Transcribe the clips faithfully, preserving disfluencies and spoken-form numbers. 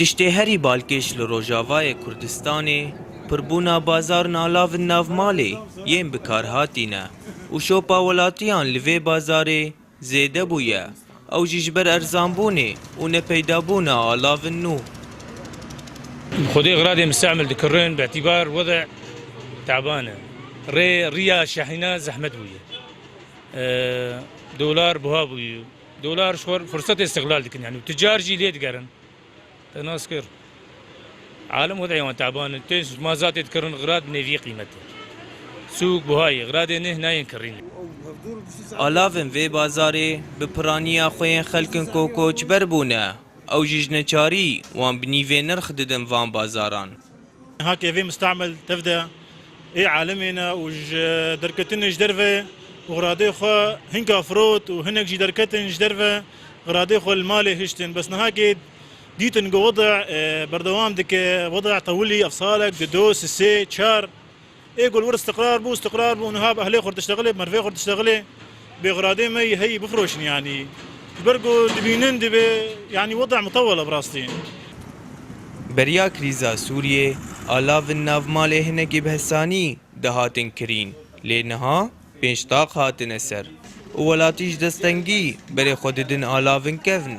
Tiştê herî balkêş li Rojavayê Kurdistanê pirbûna bazar û alavên nav malê yên bikarhatî ne û şopa welatiyan li vê bazarê zêde bûye. Ew jî ji ber erzanbûnê û nepeydabûna alavên nû. Xwedê xiradê mistehmil dikirin, bi îtîbar wede teban e. Rê, riya şehîna zehmet bûye. Ee, dolar buha bûye. Dolar ji xwe fursetê istiqlal dikin, yani, û ticar jî lê digerin. Te nas kir. Alim wede wan teban in. Tên mazatê dikirin, xirad bi nêvî qîmet e. Sûk buha ye, xiradê neh nayên kirîn. Alavên vê bazarê bi piraniya xwe yên xelkin ku koçber bûne. Ew jî ji neçarî wan bi nîvê nirx didin van bazaran. Hake vê mistehmel tev de ê alimê ne û ji derketinê ji derve û xiradê xwe hinka firot û hinek jî derketin ji derve xiradê xwe li malê hiştin. Bes nihakê dîtin ku wede, e, berdewam dike, wede tewilî ev salek, dido, sisê, çar. Ê ku li wir istiqrar bû, istiqrar bû, niha bi ehlê xwe diştexilê, bi mervê xwe diştexilê, bê xiradê me yî heyî bifroşin, yanî. Ji ber ku dibînin dibê, yanî, wede mitewel e bi rastî. Beriya krîza Sûriyê, alavin nav malê hinekî bi hesanî dihatin kirîn, lê niha pênc taq hatine ser û welatî ji destengî berê xwe didin alavin kevn.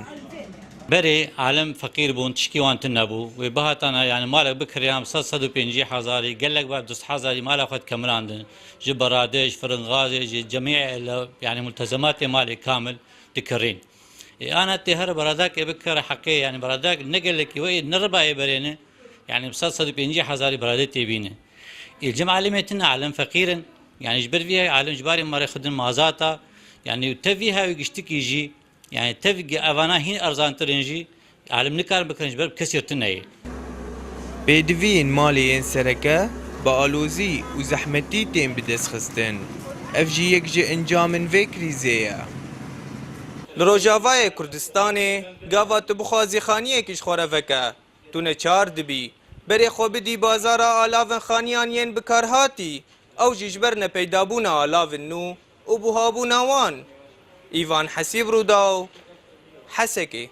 Berê alem feqîr bûn, tişkî wan tune bû. Wê bihatana, yani, malek bikiriyam sed, sed û pêncî hezarî, gelek ber du sed hezarî mala xwe dikemilandin. Ji beradê, ji firingazê, ji cemî ele, yani, multezematê malê kamil dikirîn. Ê, ana tê here beradakê bikire heqê, yani, beradak ne gelekî wê, ne ribayê berê ne. Yani, sed, sed û pêncî hezarî beradê tê bîne. Ê, cem alimê tune, alem feqîr in. Yani, ji ber vî alem ji barê marê xwe din mazata. Yani, tev vî hawî giştikî jî, yani, tev gi-, evana hîn erzantir in jî, alim nikarin bikirin ji ber kesî tune ye. Pêdiviyên malê yên sereke bi alozî û zehmetî tên bidestxistin. Ev jî yek ji encamên vê krîzê ye. Li Rojavayê Kurdistanê gava tu bixwazî xaniyekî ji xwe re veke, tu neçar dibî berê xwe bidî bazara alavên xaniyan yên bikarhatî, ew jî ji ber nepeydabûna alavên nû û buhabûna wan. Îvan Hesîb, Rûdaw, Hesekê.